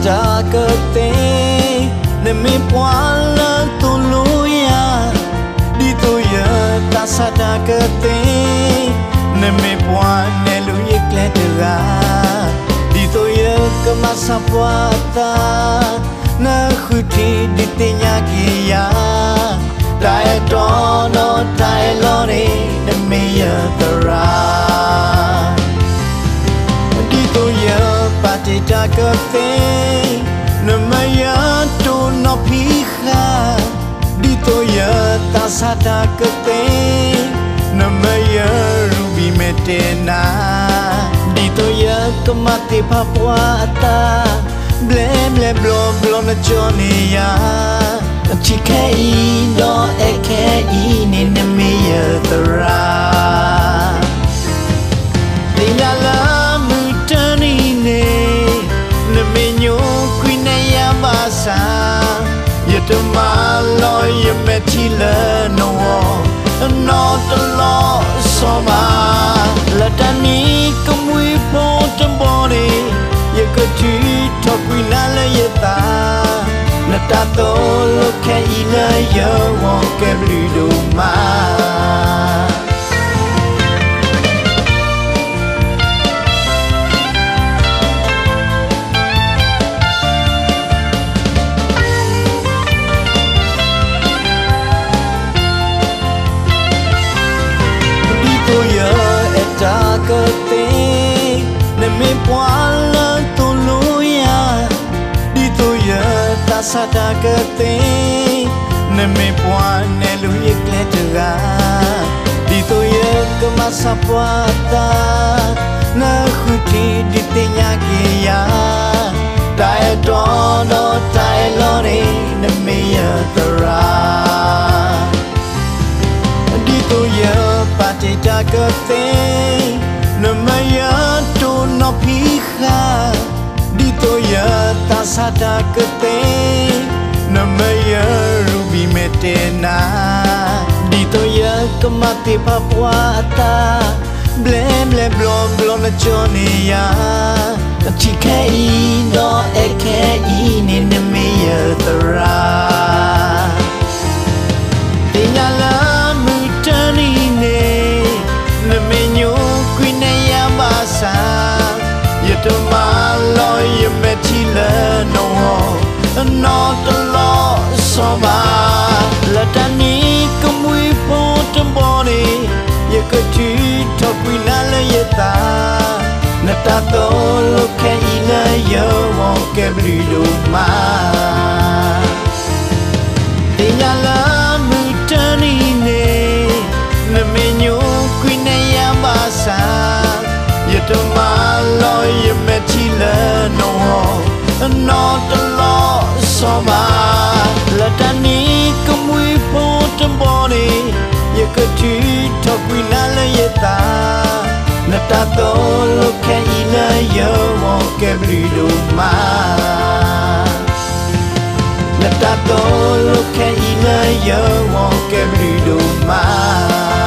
တၢ်ကသ့ၣ်, နမ့ၢ်ပှၤလၢသိၣ်လိယၤ, ဒ်သိးယသးစၢ်တၢ်ကသ့ၣ်, နမ့ၢ်ပှၤနဲၣ်လိယကျဲတဂၤ, ဒ်သိးယကမၤစၢ်ပှၤအသး, နဃုထံၣ်ဒုးသ့ၣ်ညါက့ၤယၤ, တၢ်အဲၣ်တီဒီးတၢ်အဲၣ်လီၤန့ၣ် နမ့ၢ်ယသရၣ် ဒ်သိးယပာ်တ့ၢ်တၢ်ကသ့ၣ်, နမ့ၢ်ယတိၢ်နီၣ်ဖံးဃာ်, ဒ်သိးယသးစၢ်တၢ်ကသ့ၣ်, နမ့ၢ်ယရူဘံၣ်မဲာ်တဲၤနါ, ဒ်သိးယကမၤသ့ၣ်ဖးပှၤအသး, ဘျဲဘျဲဘျီဘျီနကၠီန့ၢ်ယၤ, ထံခဲအံၤဒီးအဲၣ်ခဲအံၤန့ၣ် နမ့ၢ်ယသရၣ် သ့ၣ်ညါလၢမုၢ်တနံၤန့ၣ်, နမ့ၢ်ညိကွံာ်နဲၣ်ယၤဘၣ်ဆၣ်, ယတမၤလီၤယမဲာ်ထံလၢနဂီၢ်, နီတလီၤဆီဘၣ်, လၢတၢ်နံၤကမှံဖိတဘီန့ၣ်, ယကထုးထီၣ်ကွံာ်နၤလၢယသး, နတၢ်သိၣ်လိခဲအံၤလၢယဂီၢ်ကဲဘျုးဒိၣ်မး ဒ်သိးယအဲၣ်တၢ်ကသ့ၣ်, နမ့ၢ်ပှၤလၢသိၣ်လိယၤ, ဒ်သိးယသးစၢ်တၢ်ကသ့ၣ်, နမ့ၢ်ပှၤနဲၣ်လိယကျဲတဂၤ, ဒ်သိးယကမၤစၢ်ပှၤအသး, နဃုထံၣ်ဒုးသ့ၣ်ညါက့ၤယၤ, တၢ်အဲၣ်တီဒီးတၢ်အဲၣ်လီၤန့ၣ် နမ့ၢ်ယသရၣ် ဒ်သိးယပာ်တ့ၢ်တၢ်ကသ့ၣ်, နမ့ၢ်ယတိၢ်နီၣ်ဖံးဃာ်, ဒ်သိးယသးစၢ်တၢ်ကသ့ၣ်, နမ့ၢ်ယရူဘံၣ်မဲာ်တဲၤနါ, ဒ်သိးယကမၤသ့ၣ်ဖးပှၤအသး, ဘျဲဘျဲဘျီဘျီနကၠီန့ၢ်ယၤ, ထံခဲအံၤဒီးအဲၣ်ခဲအံၤန့ၣ် နမ့ၢ်ယသရၣ် သ့ၣ်ညါလၢမုၢ်တနံၤန့ၣ်, နမ့ၢ်ညိကွံာ်နဲၣ်ယၤဘၣ်ဆၣ်, ယတမၤလီၤယမဲာ်ထံလၢနဂီၢ်, နီတလီၤဆီဘၣ်, လၢတၢ်နံၤကမှံဖိတဘီန့ၣ်, ယကထုးထီၣ်ကွံာ်နၤလၢယသး, နတၢ်သိၣ်လိခဲအံၤလၢယဂီၢ်ကဲဘျုးဒိၣ်မး သ့ၣ်ညါလၢမုၢ်တနံၤန့ၣ်, နမ့ၢ်ညိကွံာ်နဲၣ်ယၤဘၣ်ဆၣ်, ယတမၤလီၤယမဲာ်ထံလၢနဂီၢ်, နီတလီၤဆီဘၣ်, လၢတၢ်နံၤကမှံဖိတဘီန့ၣ်, ယကထုးထီၣ်ကွံာ်နၤလၢယသး, နတၢ်သိၣ်လိခဲအံၤလၢယဂီၢ်ကဲဘျုးဒိၣ်မး နတၢ်သိၣ်လိခဲအံၤလၢယဂီၢ်ကဲဘျုးဒိၣ်မး